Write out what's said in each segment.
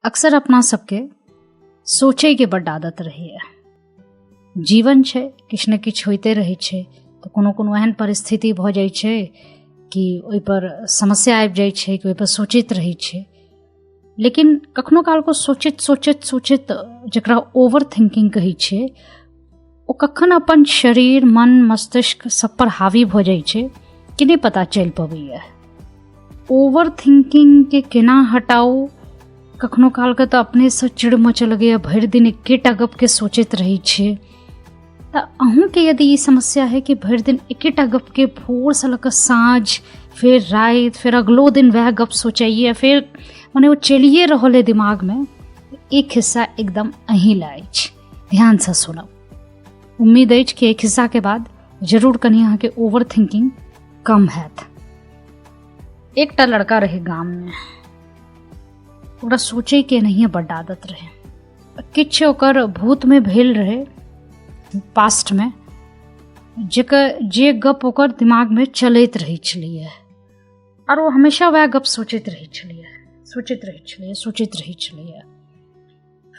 अक्सर अपना सबके सोचैके बड्ड आदत रहैए। जीवन छै, किछु ने किछु होइते रहै छै, तऽ कोनो कोनो एहन परिस्थिति भऽ जाइ छै कि ओहिपर समस्या आबि जाइ छै कि ओहिपर सोचैत रहै छै। लेकिन कखनो कालके सोचैत सोचैत सोचैत जकरा ओवर थिंकिंग कहै छै, ओ कखन अपन शरीर, मन, मस्तिष्क सबपर हावी भऽ जाइ छै कि नहि पता चलि पबैए। ओवर थिंकिंगके केना हटाउ? कखनो कालके तऽ अपनेसँ चिड़ मचऽ लगैए, भरि दिन एकेटा गपके सोचैत रहै छियै। तऽ अहूँके यदि ई समस्या है कि भरि दिन एकेटा गपके भोरसँ लऽ कऽ साँझ, फेर राति, फेर अगलो दिन वएह गप सोचैए, फेर मने ओ चलिए रहल है दिमागमे, एक हिस्सा एकदम अहीं लए अछि। ध्यानसँ सुनब। उम्मीद अछि कि एक हिस्साके बाद जरूर कनि अहाँके ओवर थिंकिंग कम हैत। एकटा लड़का रहै गाममे, ओकरा सोचैके एनाहिए बड्ड आदत रहै। किछु ओकर भूतमे भेल रहै पास्टमे, जेकर जे गप ओकर दिमागमे चलैत रहै छलैए, आओर ओ हमेशा वएह गप सोचैत रहै छलैए, सोचैत रहै छलैए, सोचैत रहै छलैए।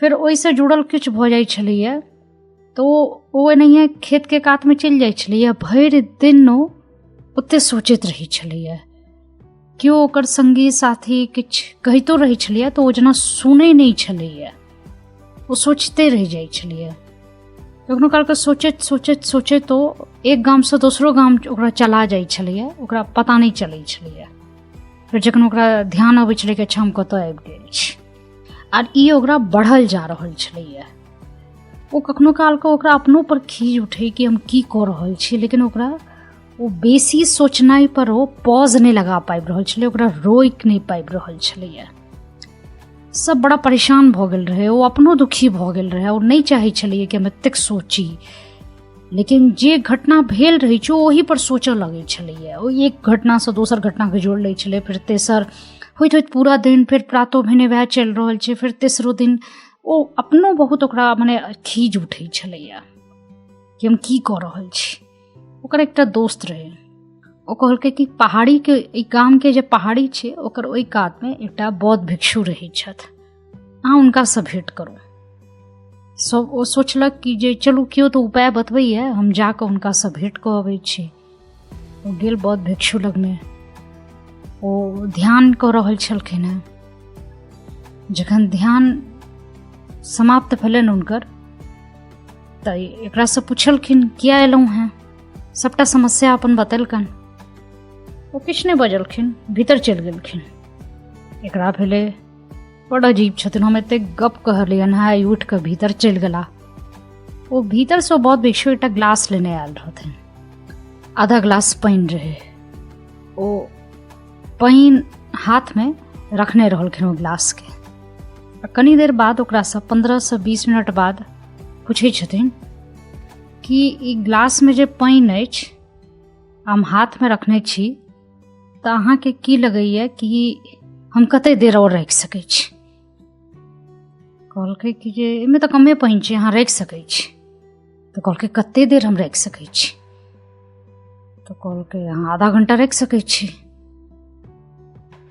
फेर ओहिसँ जुड़ल किछु भऽ जाइ छलैए तऽ ओ एनाहिए खेतके कातमे चलि जाइ छलैए, भरि दिन ओ ओतहि सोचैत रहै छलैए। केओ ओकर सङ्गी साथी किछु कहितो रहै छलैए तऽ ओ जेना सुनै नहि छलैए, ओ सोचिते रहि जाइ छलैए। कखनो कालके सोचैत सोचैत सोचैत ओ एक गामसँ दोसरो गाम ओकरा चला जाइ छलैए, ओकरा पता नहि चलै छलैए। फेर जखन ओकरा ध्यान अबै छलै कि अच्छा हम कतऽ आबि गेल छी, आर ई ओकरा बढ़ल जा रहल छलैए। ओ कखनो कालके ओकरा अपनो पर खीज उठै कि हम की कऽ रहल छी, लेकिन ओकरा ओ बेसी सोचनाइ पर ओ पॉज नहि लगा पाबि रहल छलै, ओकरा रोकि नहि पाबि रहल छलैए। सब बड़ा परेशान भऽ गेल रहै, ओ अपनो दुखी भऽ गेल रहै। ओ नहि चाहै छलैए कि हम एतेक सोची, लेकिन जे घटना भेल रहै छै ओहि पर सोचऽ लगै छलैए। ओ एक घटनासँ दोसर घटनाके जोड़ि लै छलै, फेर तेसर, होइत होइत पूरा दिन, फेर प्रातो भेने वएह चलि रहल छै, फेर तेसरो दिन। ओ अपनो बहुत ओकरा मने खीज उठै छलैए कि हम की कऽ रहल छी। ओकर एकटा दोस्त रहै, ओ कहलकै कि पहाड़ीके, एहि गामके जे पहाड़ी छै ओकर ओहि कातमे एकटा बौद्ध भिक्षु रहै छथि, अहाँ हुनकासँ भेँट करू। सब ओ सोचलक कि जे चलू केओ तऽ उपाय बतबैए, हम जाकऽ हुनकासँ भेँट कऽ अबै छी। ओ गेल बौद्ध भिक्षु लगमे। ओ ध्यान कऽ रहल छलखिन हेँ। जखन ध्यान समाप्त भेलनि हुनकर तऽ एकरासँ पुछलखिन, किया एलहुँ हेँ? सभटा समस्या अपन बतेलकनि। ओ किछु नहि बजलखिन, भीतर चलि गेलखिन। एकरा भेलै बड़ अजीब छथिन, हम एतेक गप कहलियनि हेँ, ई उठि कऽ भीतर चलि गेला। ओ भीतरसँ बौद्ध भिक्षु एकटा ग्लास लेने आयल रहथिन, आधा ग्लास पानि रहै। ओ पानि हाथमे रखने रहलखिन ओ ग्लासके। आ कनी देर बाद ओकरासँ 15सँ 20 मिनट बाद पूछै छथिन कि ई ग्लासमे जे पानि अछि हम हाथमे रखने छी, तऽ अहाँके की लगैए कि हम कते देर आओर राखि सकै छी? कहलकै कि जे एहिमे तऽ कमे पानि छै, अहाँ राखि सकै छी। तऽ कहलकै कते देर हम राखि सकै छी? तऽ कहलकै अहाँ आधा घंटा राखि सकै छी।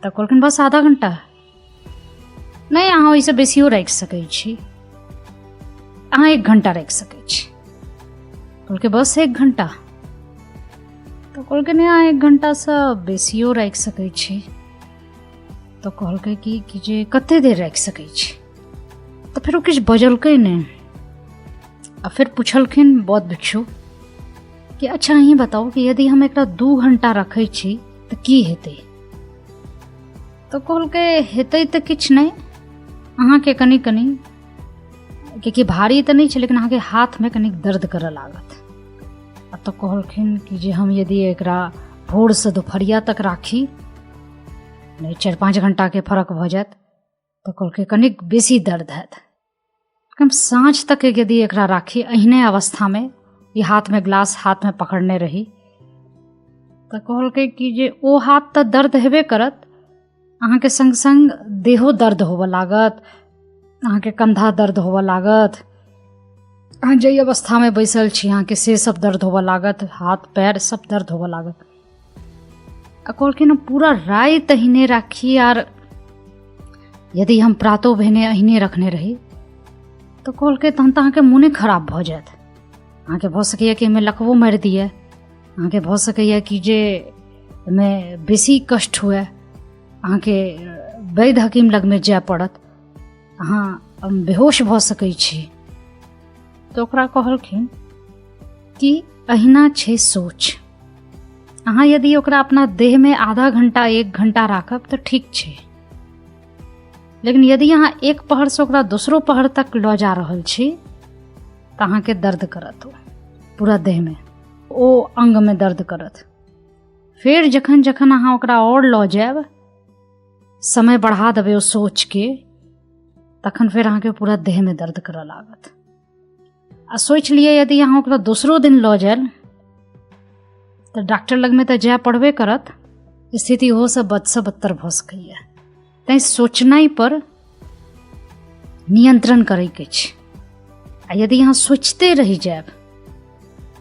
तऽ कहलखिन बस आधा घंटा? नहि, अहाँ ओहिसँ बेसियो राखि सकै छी, अहाँ 1 घंटा राखि सकै छी। कहलकै बस 1 घंटा? तऽ कहलकै नहि, अहाँ 1 घंटासँ बेसियो राखि सकै छी। तऽ कहलकै कि जे कते देर राखि सकै छी? तऽ फेर ओ किछु बजलकै नहि। आ फेर पुछलखिन बौद्ध भिक्षु कि अच्छा अहीं बताउ कि यदि हम एकरा 2 घंटा रखै छी तऽ की हेतै? तऽ कहलकै हेतै तऽ किछु नहि, अहाँके कनि कनि, कियाकि भारी तऽ नहि छै, लेकिन अहाँके हाथमे कनि दर्द करऽ लागत। आ तऽ कहलखिन कि जे हम यदि एकरा भोरसँ दुपहरिया तक राखी, नहि 4-5 घंटाके फर्क भऽ जायत, तऽ कहलकै कनिक बेसी दर्द हैत। हम साँझ तक यदि एकरा राखी एहने अवस्थामे, ई हाथमे ग्लास हाथमे पकड़ने रही, तऽ कहलकै कि जे ओ हाथ तऽ दर्द हेबे करत, अहाँके सङ्ग सङ्ग देहो दर्द होबऽ लागत, अहाँके कन्धा दर्द होबऽ लागत, अहाँ जाहि अवस्थामे बैसल छी अहाँके से सब दर्द होबऽ लागत, हाथ पैर सब दर्द होबऽ लागत। आ कहलखिन हम पूरा राति एहने राखी आर यदि हम प्रातो भेने अहिने रखने रही तऽ कहलकै तहन तऽ अहाँके मोने खराब भऽ जायत, अहाँके भऽ सकैए कि एहिमे लकबो मारि दिए, अहाँके भऽ सकैए कि जे एहिमे बेसी कष्ट हुए, अहाँके वैद्य हकीम लगमे जाय पड़त, अहाँ बेहोश भऽ सकै छी। तऽ ओकरा कहलखिन कि अहिना छै सोच, अहाँ यदि ओकरा अपना देहमे आधा घंटा 1 घंटा राखब तऽ ठीक छै, लेकिन यदि अहाँ एक पहरसँ ओकरा दोसरो पहर तक लऽ जा रहल छी तऽ अहाँके दर्द करत, ओ पूरा देहमे ओ अङ्गमे दर्द करत। फेर जखन जखन अहाँ ओकरा आओर लऽ जायब, समय बढ़ा देबै ओ सोचके, तखन फेर अहाँके पूरा देहमे दर्द करऽ लागत। आ सोचि लिअ यदि अहाँ ओकरा दोसरो दिन लऽ जायब तऽ डॉक्टर लगमे तऽ जाय पड़बे करत, स्थिति ओहोसँ बदसँ बदतर भऽ सकैए। तैँ सोचनाइ पर नियंत्रण करैके छै। आ यदि अहाँ सोचिते रहि जायब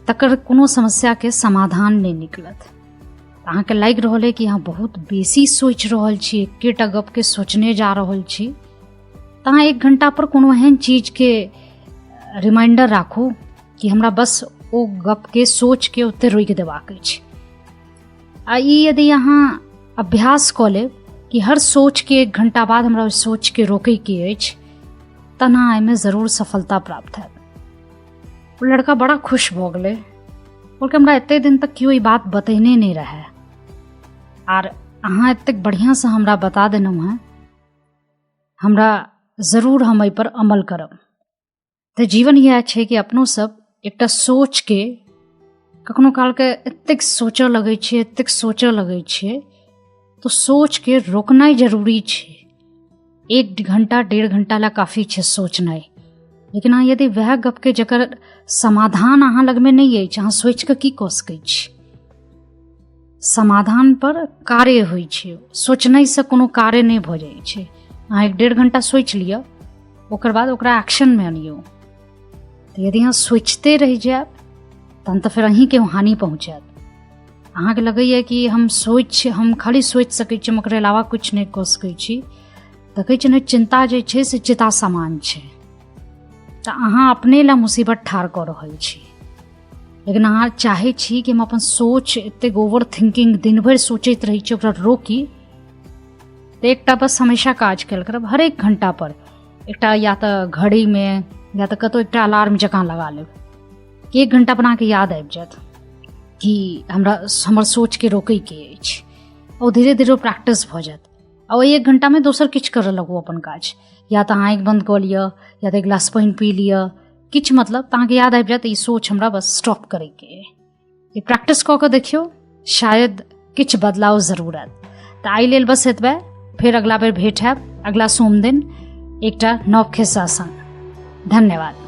तकर कोनो समस्याके समाधान नहि निकलत। अहाँके लागि रहल अइ कि अहाँ बहुत बेसी सोचि रहल छी, एकेटा गपके सोचने जा रहल छी, तऽ अहाँ 1 घंटा पर कोनो एहन चीजके रिमाइंडर राखू कि हमरा बस ओ गपके सोचके ओते रोकि देबाक अछि। आ ई यदि अहाँ अभ्यास कऽ लेब कि हर सोचके 1 घंटा बाद हमरा ओहि सोचके रोकैके अछि, तहन अहाँ एहिमे जरूर सफलता प्राप्त हैत। ओ लड़का बड़ा खुश भऽ गेलै, बोलकै हमरा एते दिन तक केओ ई बात बतेने नहि रहै, आर अहाँ एतेक बढ़िआँसँ हमरा बता देलहुँ हेँ, हमरा जरूर हम एहिपर अमल करब। तऽ जीवन इएह छै कि अपनो सब एकटा सोचके कखनो कालके एतेक सोचऽ लगै छियै, एतेक सोचऽ लगै छियै, तऽ सोचके रोकनाइ जरूरी छै। 1 घंटा 1.5 घंटा ला काफी छै सोचनाइ, लेकिन अहाँ यदि वएह गपके जकर समाधान अहाँ लगमे नहि अछि, अहाँ सोचि कऽ की कऽ सकै छी? समाधान पर कार्य होइ छै, सोचनाइसँ कोनो कार्य नहि भऽ जाइ छै। अहाँ 1-1.5 घंटा सोचि लिअ, ओकर बाद ओकरा एक्शनमे अनियौ। तऽ यदि अहाँ सोचिते रहि जायब तहन तऽ फेर अहीँके हानि पहुँचायत। अहाँके लगैए कि हम खाली सोचि सकै छी, हम ओकर अलावा किछु नहि कऽ सकै छी, तऽ कहै छै ने चिन्ता जे छै से चिता समान छै। तऽ अहाँ अपने लए मुसीबत ठाढ़ कऽ रहल छी, लेकिन अहाँ चाहै छी कि हम अपन सोच एतेक ओवर थिंकिंग दिन भरि सोचैत रहै छी ओकरा रोकी, तऽ एकटा बस हमेशा काज कयल करब, हर 1 घंटा पर एकटा या तऽ घड़ीमे या तऽ कतहु एकटा अलार्म जकाँ लगा लेब कि 1 घंटा पर अहाँके याद आबि जायत कि हमर सोचके रोकैके अछि। ओ धीरे धीरे ओ प्रैक्टिस भऽ जायत आ ओहि 1 घंटामे दोसर किछु करऽ लगू अपन काज, या तऽ आँखि बन्द कऽ लिअ या तऽ 1 गिलास पानि पी लिअ, किछु मतलब तऽ अहाँके याद आबि जायत ई सोच हमरा बस स्टॉप करैके अइ। ई प्रैक्टिस कऽ कऽ देखियौ, शायद किछु बदलाव जरूर आयत। तऽ आइ लेल बस एतबे, फेर अगला बेर भेट हैब अगला सोम दिन एकटा नव खिस्सा संग। धन्यवाद।